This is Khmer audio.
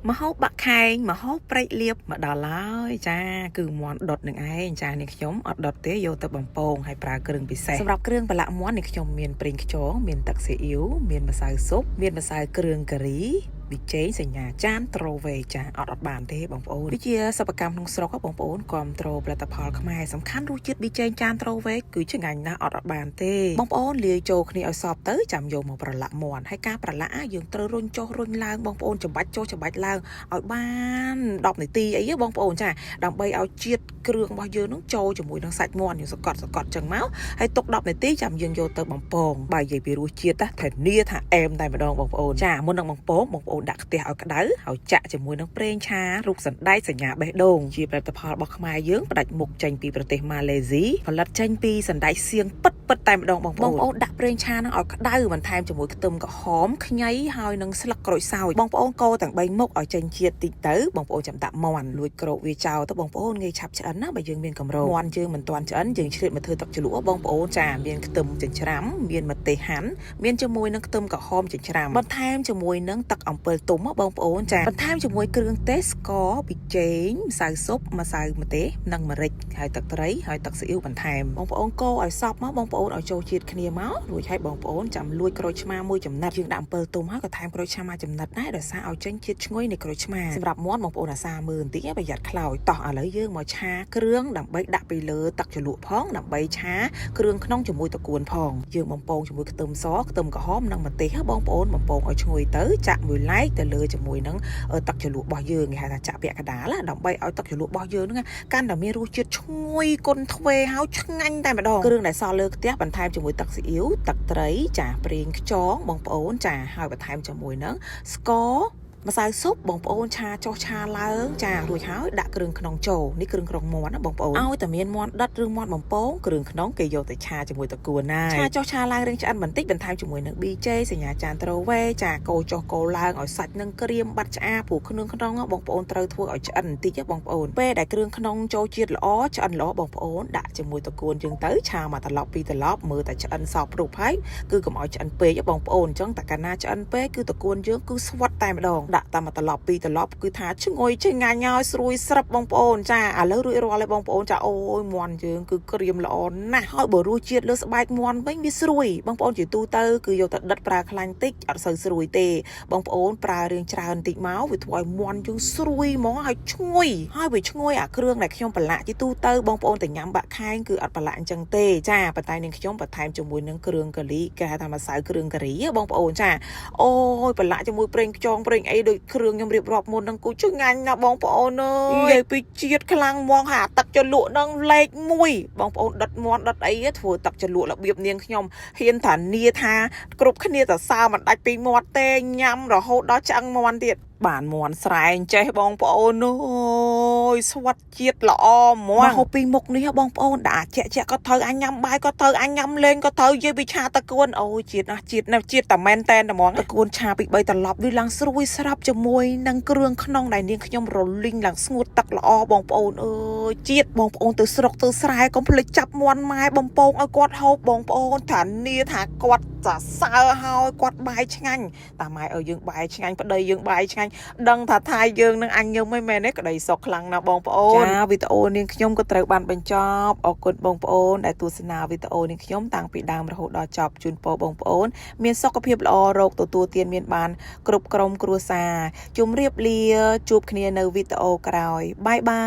មហូបបាក់ខែងមហូបព្រែកលៀបមកដល់ហើយចាគឺមាន់ដុតនឹងឯងចានេះខ្ញុំអត់ដុតទេយកទៅបំពងហើយប្រើគ្រឿងពិសេសសម្រាប់គ្រឿងប្រឡាក់មាន់នេះខ្ញុំមានប្រេងខ្យងមានទឹកស៊ីអ៊ីវមានម្សៅស៊ុបមានម្សៅគ្រឿងការីប៊ីចេងសញ្ញាចានត្រូវេចាអត់អត់បានទេបងប្អូនវាជាសិប្បកម្មក្នុងស្រុកបងប្អូនគ្រប់ត្រូផលិតផលខ្មែរសំខាន់រសជាតិប៊ីចេងចានត្រូវេគឺឆ្ងាញ់ណាស់អត់អត់បានទេបងប្អូនលាយចូលគ្នាឲ្យសព្វទៅចាំយកមកប្រឡាក់មាន់ហើយការប្រឡាក់យើងត្រូវរុញចុះរុញឡើងបងប្អូនច្បាច់ចុះច្បាច់ឡើងឲ្យបាន10នាទីអីបងប្អូនចាដើម្បីឲ្យជាតិគ្រឿងរបស់យើងនឹងចូលជាមួយនឹងសាច់មាន់យើងសកត់សកត់ចឹងមកហើយទុក10នាទីចាំយើងយកទៅបំពងបើនិយាយពីរសជាតិធានាថាអែមតែម្ដងបងប្អូនចាមុននឹងបំពងបងប្អូនដាក់ខ្ទះឲ្យក្តៅហើយចាក់ជាមួយនឹងប្រេងឆារូបសណ្តែកសញ្ញាបេះដូងជាផលិតផលរបស់ខ្មែរយើងផ្ដាច់មុខចេញពីប្រទេសម៉ាឡេស៊ីផលិតចេញពីសណ្តែកសៀងពិតពិតតែម្ដងបងប្អូនបងប្អូនដាក់ប្រេងឆានឹងឲ្យក្តៅបន្ថែមជាមួយខ្ទឹមក្រហមខ្ញីហើយនឹងស្លឹកក្រូចសើចបងប្អូនកូរទាំង3មុខឲ្យចេញជាតិតិចទៅបងប្អូនចាំដាក់មាន់លួចក្រូកវាចោលទៅបងប្អូនងាយឆាប់ឆ្អិនណាបើយើងមានកម្រមាន់យើងមិនទាន់ឆ្អិនយើងឆ្លៀតមកធ្វើទឹកជ្រលក់បងប្អូនចាមានខ្ទឹមចិញ្ច្រាំមានម្ទេសហាន់មានជាមួយនឹងខ្ទឹមក្រហមចិញ្ច្រាំបន្ថែមជាមួយនឹងទឹកអំពិលទុំបងប្អូនចាបន្ថែមជាមួយគ្រឿងទេសស្ករប៊ីចេងម្សៅស៊ុបម្សៅម្ទេសនិងម្រេចហើយទឹកត្រីហើយទឹកស៊ីអ៊ីវបន្ថែមបងប្អូនកូរឲ្យសព្វមកបងប្អូនឲ្យចូលជាតិគ្នាមករួចហើយបងប្អូនចាំលួចក្រូចឆ្មាមួយចំណិតយើងដាក់អំពិលទុំហើយក៏ថែមក្រូចឆ្មាមួយចំណិតដែរដោយសារឲ្យចេញជាតិឈ្ងុយនៃក្រូចឆ្មាសម្រាប់មាន់បងប្អូនអាសាមើលបន្តិចប្រយ័ត្នខ្លោចតោះឥឡូវយើងមកឆាគ្រឿងដើម្បីដាក់ពីលើទឹកជ្រលក់ផងដើម្បីឆាគ្រឿងក្នុងជាមួយត្រកួនផងយើងបំពងជាមួយខ្ទឹមសខ្ទឹមក្រហមនិងម្ទេសបងប្អូនបំពងឲ្យឈ្ងុយទៅចាក់មួយឡែកទៅលើជាមួយនឹងទឹកជ្រលក់របស់យើងគេហៅថាចាក់ពាក់កណ្ដាលដើម្បីឲ្យទឹកជ្រលក់របស់យើងហ្នឹងកាន់តែមានរសជាតិឈ្ងុយគុណទ្វេហើយឆ្ងាញ់តែម្ដងគ្រឿងដែលសល់លើខ្ទះបន្ថែមជាមួយទឹកស៊ីអ៊ីវទឹកត្រីចាប្រេងខ្យងបងប្អូនចាហើយបន្ថែមជាមួយនឹងស្ករម្សៅស៊ុបបងប្អូនឆាចុះឆាឡើងចារួចហើយដាក់គ្រឿងក្នុងចូលនេះគ្រឿងក្នុងមាន់ណាបងប្អូនឲ្យតែមានមាន់ដិតឬមាន់បំពងគ្រឿងក្នុងគេយកទៅឆាជាមួយត្រកួនណាឆាចុះឆាឡើងរឿងឆ្អិនបន្តិចបន្ថែមជាមួយនឹង BJ សញ្ញាចានត្រូវេចាកូរចុះកូរឡើងឲ្យសាច់នឹងក្រៀមបាត់ឆ្អាព្រោះគ្រឿងក្នុងបងប្អូនត្រូវធ្វើឲ្យឆ្អិនបន្តិចបងប្អូនពេលដែលគ្រឿងក្នុងចូលជាតិល្អឆ្អិនល្អបងប្អូនដាក់ជាមួយត្រកួនយើងទៅឆាមកត្រឡប់ពីរត្រឡប់មើលតែឆ្អិនសពរូបហើយគឺកុំឲ្យឆ្អិនពេកបងប្អូនអញ្ចឹងតែកាលណាឆ្អិនពេកគឺត្រកួនយើងគឺស្វិតតែម្ដងដាក់តាមមួយត្រឡប់ពីរត្រឡប់គឺថាឈ្ងុយឆ្ងាញ់ហើយស្រួយស្រាប់បងប្អូនចាឥឡូវរួចរាល់ហើយបងប្អូនចាអូយមាន់យើងគឺក្រៀមល្អណាស់ហើយបើរសជាតិលើស្បែកមាន់វិញវាស្រួយបងប្អូនជាទូទៅគឺយកទៅដិតប្រើខ្លាញ់តិចអត់សូវស្រួយទេបងប្អូនប្រើរឿងច្រើនតិចមកវាធ្វើឲ្យមាន់យើងស្រួយហ្មងហើយឈ្ងុយហើយវាឈ្ងុយអាគ្រឿងដែលខ្ញុំប្រឡាក់ជាទូទៅបងប្អូនតែញ៉ាំបាក់ខែងគឺអត់ប្រឡាក់អញ្ចឹងទេចាប៉ុន្តែនាងខ្ញុំបន្ថែមជាមួយនឹងគ្រឿងកាលីគេហៅថាម្សៅគ្រឿងការីបងប្អូនចាអូយប្រឡាក់ជាមួយប្រេងខ្យងប្រេងអីដូចគ្រឿងខ្ញុំរៀបរាប់មុនហ្នឹងគូឆ្ងាញ់ណាស់បងប្អូនអើយនិយាយពីជាតិខ្លាំងហ្មងហាទឹកជ្រលក់ហ្នឹងលេខ1បងប្អូនដិតមាន់ដិតអីធ្វើទឹកជ្រលក់របៀបនាងខ្ញុំហ៊ានធានាថាគ្រប់គ្នាសរសើរមិនដាច់ពីមាត់ទេញ៉ាំរហូតដល់ឆ្អឹងមាន់ទៀតបានមាន់ស្រែងចេះបងប្អូនអើយស្វិតជាតិល្អហ្មងមកហូបពីមុខនេះបងប្អូនដាក់ជាក់ជាក់ក៏ត្រូវអញញ៉ាំបាយក៏ត្រូវអញញ៉ាំលេងក៏ត្រូវនិយាយពីឆាតកួនអូយជាតិណាស់ជាតិណាស់ជាតិតែមែនតែនតែហ្មងតកួនឆាពី3ត្រឡប់វាឡើងស្រួយស្រាប់ជាមួយនឹងគ្រឿងក្នុងដែលនាងខ្ញុំរលីងឡើងស្ងួតទឹកល្អបងប្អូនអើយជាតិបងប្អូនទៅស្រុកទៅស្រែកុំភ្លេចចាប់មាន់ម៉ែបំពងឲ្យគាត់ហូបបងប្អូនធានាថាគាត់សរសើរហើយគាត់បាយឆ្ងាញ់តាម៉ែឲ្យយើងបាយឆ្ងាញ់ប្តីយើងបាយឆ្ងាញ់ដឹងថាថៃយើងនឹងអញញឹមមិនមែនទេក្តីសុខខ្លាំងណាស់បងប្អូនចាវីដេអូនាងខ្ញុំក៏ត្រូវបានបញ្ចប់អរគុណបងប្អូនដែលទស្សនាវីដេអូនាងខ្ញុំតាំងពីដើមរហូតដល់ចប់ជូនពរបងប្អូនមានសុខភាពល្អរោគទទួលទានមានបានគ្រប់ក្រុមគ្រួសារជម្រាបលាជួបគ្នានៅវីដេអូក្រោយ bye bye.